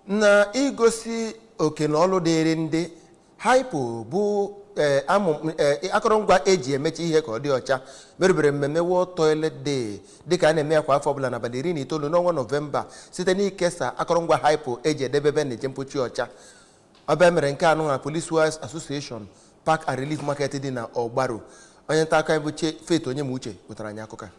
Na igosi oke na ọlụ dịịrị ndị Hypo bụ akụrụngwa eji emechi ihe ka ọ dị ọcha, merụbere mmemme World Toilet Day dịka a na-eme ya kwa afọ ọbụla n'abalị 19 n'ọnwa Nọvemba, site n'ikesa akụrụngwa Hypo eji edebe ebe na-eje mpochi ọcha. Ọbịa mere nke anụ na Police Wives Association Park and Relief Market dị na Ọgbaru. Onye nta akụkọ anyị bụ Faith Onyemuche wetara anyị akụkọ a.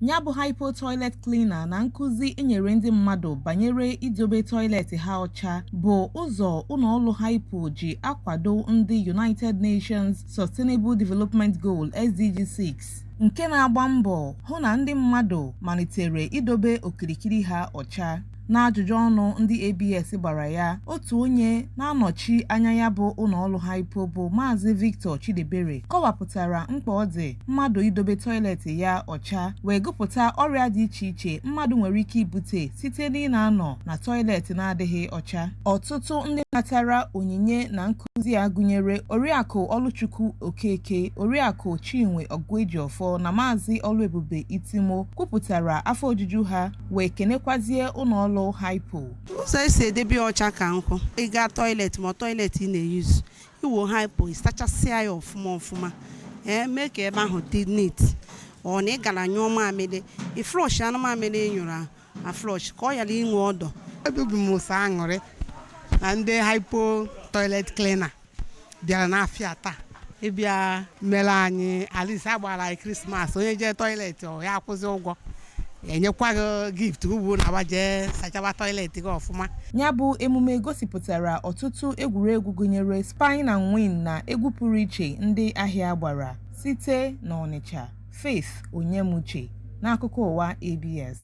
Ya bụ Hypo toilet cleaner na nkụzi enyere ndị mmadụ banyere idobe toilet ha ọcha bụ ụzọ ụlọọrụ Hypo ji akwado ndị United Nations Sustainable Development Goal SDG 6, nke na-agba mbọ hụ na ndị mmadụ malitere idobe okirikiri ha ọcha. N'ajụjụ ọnụ ndị ABS gbara ya, otu onye na-anọchi anya ya bụ ụlọọrụ Hypo bụ Maazị Victor Chidebere kọwapụtara mkpa ọ dị mmadụ idobe toilet ya ọcha, wee gụpụta ọrịa dị iche iche mmadụ nwere ike ibute site n'ị na-anọ na toilet na-adịghị ọcha. Ọtụtụ ndị natara onyinye na nkụzi a gụnyere Oriakụ Ọlụchukwu Okeke, Oriakụ Chinwe Ọgụejiọfọ na Maazị Ọlụebube Itimo, kwupụtara afọ ojuju ha wee kenekwazie ụlọọrụ Hypo. Ụzọ esi edebe ya ọcha ka nkụ, ị gaa toilet ma toilet ị na-eyuzu, iwo Hypo, ịsachasịa ya ọfụma ọfụma, ee, mee ka ebe ahụ dị neat. Ọ na ị gara nyụọ mamịrị, ị flush anụ mamịrị ị nyụrụ a flush ka ọ ghara inwe ọdọ. Ebe obi m ụsọ aṅụrị na ndị Hypo toilet cleaner bịara n'afịa taa ịbịa mere anyị alisi agbara anyị Christmas. Onye jee toilet, ọ ya akwụzi ụgwọ, enyekwa gị gift ugbu na agba jee sachaba toilet gị ọfụma. Ya bụ emume gosipụtara ọtụtụ egwuregwu gụnyere spin and win na egwu pụrụ iche ndị ahịa gbara. Site n'Ọnịcha, Faith Onyemuche, n'akụkọ ụwa ABS.